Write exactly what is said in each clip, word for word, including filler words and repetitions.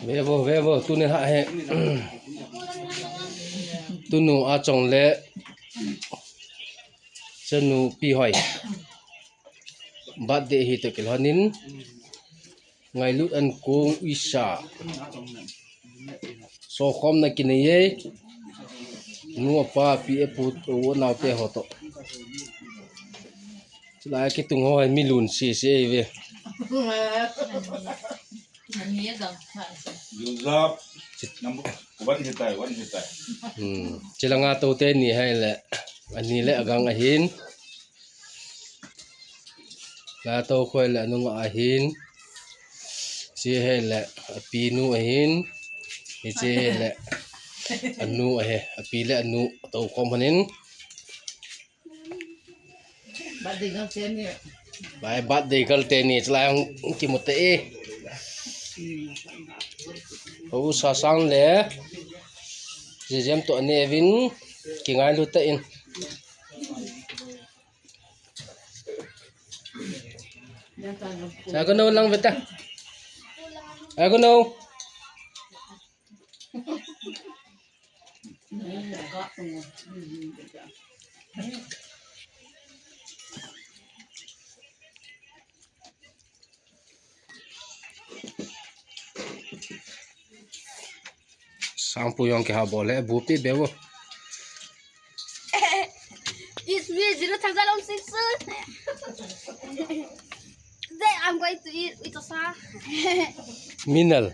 Ve vo, ve vo, tuni ha he. Tunu a chong le. Chanu Pi Hoi. Birthday hi to kilhonin. Ngailut an kong uisa. Sokhomna kinei e. Nu apa pi e pu u nau te ho to. Chulai kitung ho mi lun si si e ve. Lun jap. Nam wan hitai, wan hitai. Hmm. Chilanga to te ni hai le. Ani le agang ahin. Ka to khoi le anu nga ahin. Chi he le api nu ahin. Hi chi he le anu ahe. Api le anu to khom hanin. Birthday girl te ni. Bai birthday girl te ni chalai hung kimu te e. Ho sa sang le. Jijam to ani evin kingailu te in. Sa ko no lang beta. Ako no. Sangpu jong kiha bol e, bu pi be vo. It's me, Zero Thousand Om Simpson. Today I'm going to eat with Osa. Minal.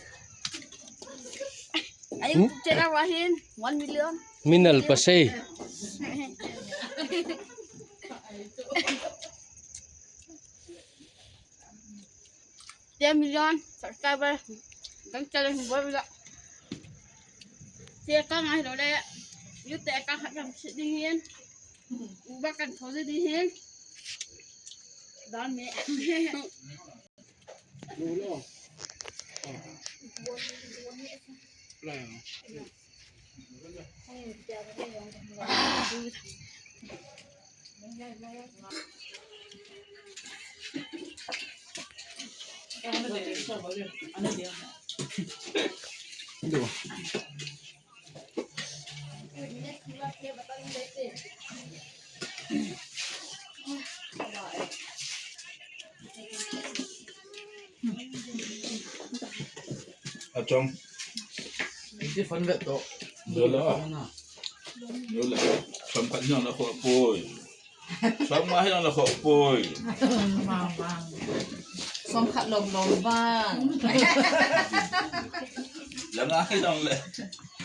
Ayu channel ahin one million. Minal pasai. Ten million subscriber. Gang challenge bol la. Te ka ngai lo le. Yu te ka ha jam si ding hin. Uba kan tho ding hin. Dan me. Achom. Iti fan vet to. Dola. Dola. Som khat jong la kho poi. Som nga jong la kho poi. Vang, vang. Som khat lom lom vang. La nga jong le.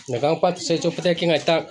Na kang pat se chu pate kingai tak.